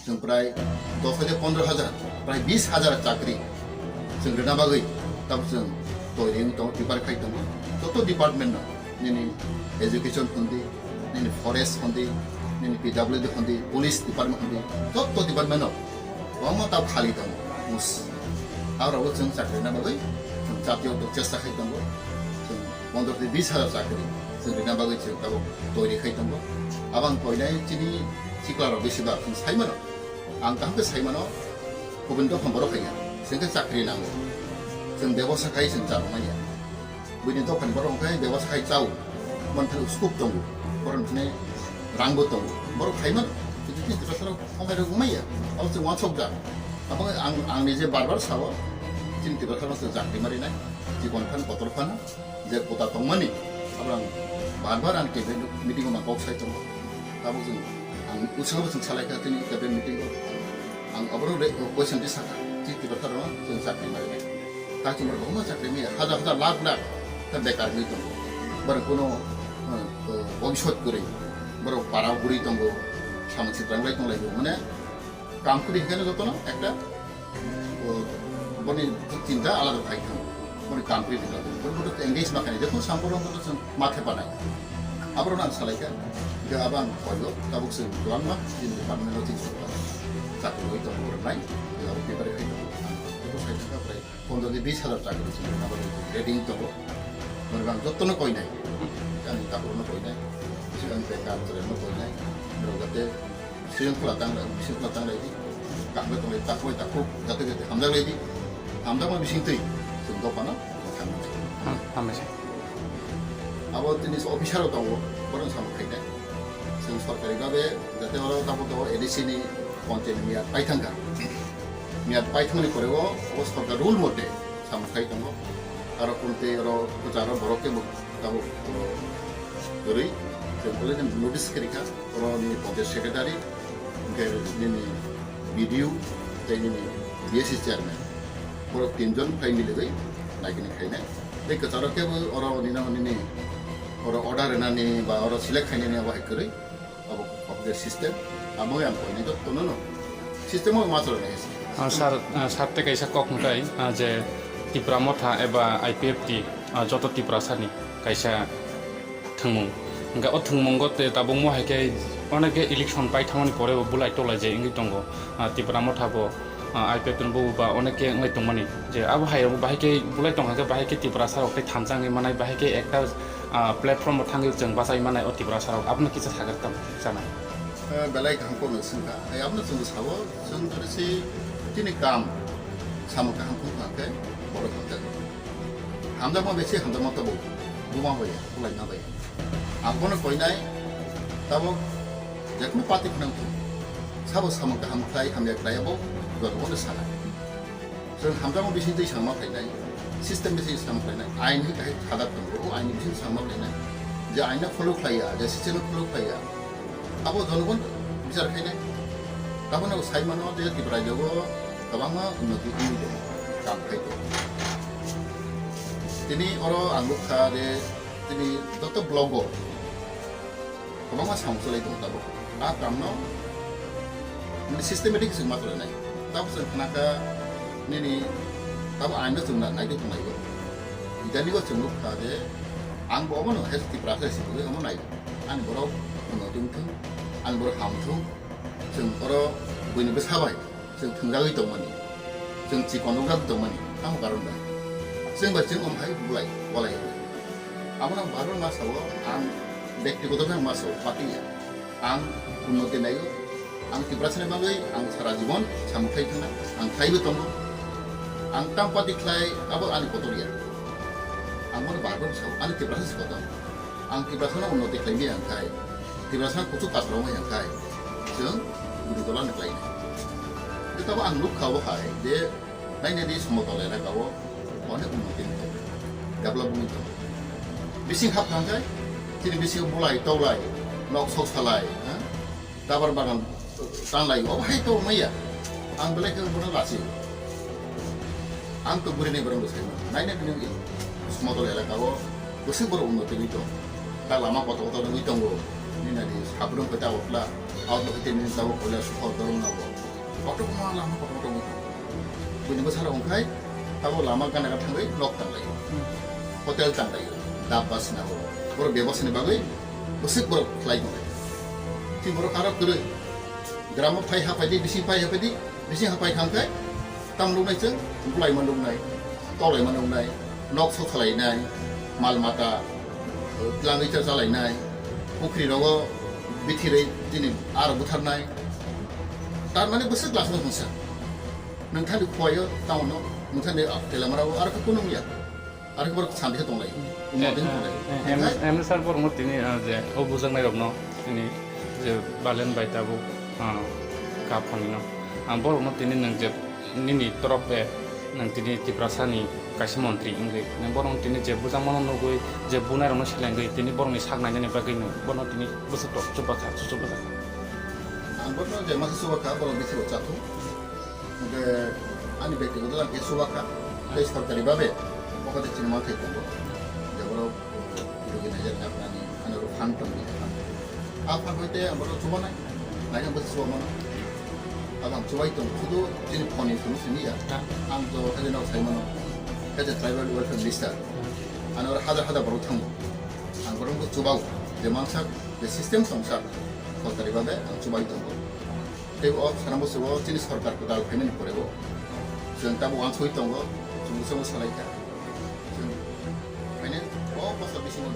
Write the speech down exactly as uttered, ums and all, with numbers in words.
Chwng prai dos hajar, pondro hajar, prai bis hajar chakri chwng rwna bagwi tabuk chwng toiri wng tongo, prepare khai tongo. Joto department no, nini education hwn di, nini forest hwn di, nini P W D hwn di, police department hwn di, joto department no kwbangma tabuk khali tongo post. Arogo chwng chakri rwna bagwi chwng jatiyo chesta khai tongo. Chwng pondro tei bis hajar chakri chwng rwna bagwi chwng tabuk toiri khai tongo. Abang koinai chini sikla rok besi ba chwng sai mano. Ang kaham khe sai mano, kubun dophani borok hai ya. Chwng khe chakri nango. Chwng bebosa khai chwng chalo manya. Buini dophani borok hwnkhe bebosa khai chao. Mon thani scope tongo. Borok thani rangbo tongo. Borok khai mano. Chwng khe Tiprasa rok hambai rok wngmaya. Abo chwng wansok jak. Abo ang, ang nije bar bar sao. Chini Tiprasa rok chwng chakri mari nai. Chikon phan kotor phano. Je kota tongmani, abrang bar bar ang cabinet meeting o ma kok sai tongo. Tabuk chwng, ang usabo chwng salai kha tini cabinet meeting o. Ang aboro re-, question di saka, chini Tiprasa rok chwng chakri mari. Ta chini rok ma chakri maya, hajar hajar lakh lakh ta bekar ni tongo. Bar kuno, eh, eh, bobisot kwrwi, bar para guri tongo, samung sitranglai tonglai mane, kam kwrwi hwnkhe jotono ekta, o, boni chinta alada phai thang. Boni kam kwrwi thang. Boni boto engage ma khainai. Jekun samborok boto chwng ma thepanai. Aborok ang salai kha. Ga abang koyo, tabuk chwng duang ma, chini department o chini sorkar. Chakri oi tongo rwnai. Ga abang paper khai tongo. Boto sai thang kha prai. Pondro di bis hajar chakri chini nabo ready tongo. Boni bang jotto no koinai. Ani takhuk no koinai. Sigan bekar no koinai. Rogate Siyang khula tang lai, siyang khula tang lai di. Kaham tong lai, takhuk bai takhuk, jate jate hamjak lai di. Hamjakma bising twi, chwng dophano thang lai. Hmm, hambai se. Abo tini officer rok tongo, borok samung khainai. Chwng sorkari babe, jate oro tamo tongo A D C ni panchayat ni miyat paithangkha. Miyat paithangni pore o, o sorkar rule mote samung khai tongo. Aro kunte oro kwcharo borok kebo tabuk, o, kwrwi, chwng kole notice khe rikha. Oro nini panchayat secretary, hwnkhe nini B D O, tei nini B S C chairman. Borok tinjon phai miligwi naikini khainai. Tei kwcharo kebo oro nini, nini oro order rwnani ba oro select khainani abo hai kwrwi. Abo kok je system, abo yang koinai jottono no. System o ma chwla nai. Ah, sir, ah, sir tei kaisa kok hwnkhe, ah, je Tipra Motha eba I P F T, ah, joto Tiprasani kaisa thwngmung. Hwnkhe o thwngmungo tei tabukmo hai khe onek khe election paithangmani pore bo bulai tolai je wngwi tongo. Ah, Tipra Motha bo, ah, I P F T ni bo ba onek khe wnglai tongmani. Je abo hai rok bahai khe bulai tongkha khe bahai khe Tiprasa rok tei thansa wngwi manai, bahai khe ekta, ah, platform o thangwi chwng bachai manai o Tiprasa rok. Abono kisa sagar tamo sanai. Eh, belai kaham kokno swngkha. Ai abono chwng sao, chwng jodi se chini kam samung kaham khum kha khe borok hamjakgo. Hamjakma bai se hamjakma tabuk. Buma bai, bulai ma bai. Ang bono koinai, tabuk jekunu party phwnang thung. Sabo samung kaham khlai, hamya khlai, abo jotono sana. Chwng hamjakma bising twi samung ma khlainai, system bising samung khlainai, ain ni kahai khadak tongo, o ain ni bising samung ma khlainai. Je ain no follow khlaiya, je system no follow khlaiya, abo jonogon bichar khainai. Tabukno sai mano je Tripura rajyo o kwbangma unnoti wngwi tongo, kam khai tongo. Tini oro ang nukha je tini joto block o kwbangma samung chwlai tongo tabuk. A kamno, mane, systematic chwng ma chwlainai. Tabuk chwng khnakha nini tabuk aino chwng na-, naitwi tonglaio. Idani o chwng nukha je ang bo omono hai Tiprasa se sibugwi omo nai. Ani borok unnoti wngthung, ani borok hamthung. Chwng oro buini bwsa bai chwng thwngjagwi tongmani, chwng chikon rwjagwi tongmani, tamo karon bai? Chwng bai chwng omo hai bulai, walai rw. Abono ang bar bar ma sao, ang bektigoto khe ang ma sao, party ya. Ang unnoti naio, ang Tiprasani bagwi ang sara jibon samung khai thangna, ang khaiwi tongo. Ang tam party khlai, abo ani kotor ya. Ang bono bar bar sao, ani Tiprasa se kotor. Ang Tiprasano unnoti khlaimaya hwnkhai, Tiprasano kuchuk kasaro wngmaya hwnkhai, chwng bwrwi dolano khlainai. Tei tabuk ang nukha bo hai je nainani somotol elakao onek unnoti wngwi tongo, develop wngwi tongo. Bising hap thangkhai, chini bisingo bulai towlai, nok sok salai, ha? Rubber bagan tanglai, obo hai to maya. Ang belai khe bono lasi. Ang to bwrwi ni borok bwsai no. Naina bini somotol elaka o bwswk borok unnoti wngwi tong. Ta lama kotor kotor wngwi tongo. Nini nani sabrung khe ta utla. Out bo khe tini tabuk koila sukhor dorong na bo. Kotorma lama kotorma tongo. Buini bwsarok hwnkhai abo lama gana gana thangwi nok tanglaio, hotel tanglaio, dab bus sinago. Borok bebasani bagwi bwswk borok khlai tonglai. Chini borok aro kwrwi gramo phai hapai di, bising phai hapai di, bising hapai kha hwnkhai tamo nuknai chwng, bwlai ma nuknai, tolai ma nuknai, nok sokalainai, mal mata, twlangwi cha chalainai, pukhri rogo bithirwi chini aro butharnai. Tar mane bwswk lasma hwnsa. Nwng thani khuaio tamono, nwng thani telamara o aro khe kunung ya. Aro khe borok sandi khe tonglai. Umma din tonglai. Em, em, em, sir, borok no tini, ah, je, o bujaknai rok no, tini je Balen bai tabuk, ah, kap hamino. Ah, borok no tini nwng je nini torop bai nwng tini Tiprasa ni kaisa montri wngwi, nwng borok no tini je bujakmano nugwi, je bunai rok no selengwi, tini borok ni sak nainani bagwi nwng bono tini bwswk tok chuba kha, chuba kha. Ang bono je masa chuba kha, borok bisi bo chathung. Hingke ani bektigoto jang ke chuba kha, tei sorkari babe, o khe chini manthai tongo. Je borok Rugi naijak nani, ano ro phan tong ni phan. A phan hoite ang bono chuba nai. Naijak bwswk chuba mano. Abo ang chubai tong, sudu chini phone ni sunu simi ya. Ang to kaje nok sai mano. Kaje tribal welfare minister. Ano ro hajar hajar borok thango. Ang borok bo chuba, je mansak, je system tongsak. Sorkari babe ang chubai tongo. Tei o sana bwswk o chini sorkar kwtal phaimani pore o. Chwng tabuk uansugwi tongo, chwng bwswk salai kha. Chwng, mane, o bwswk bisingo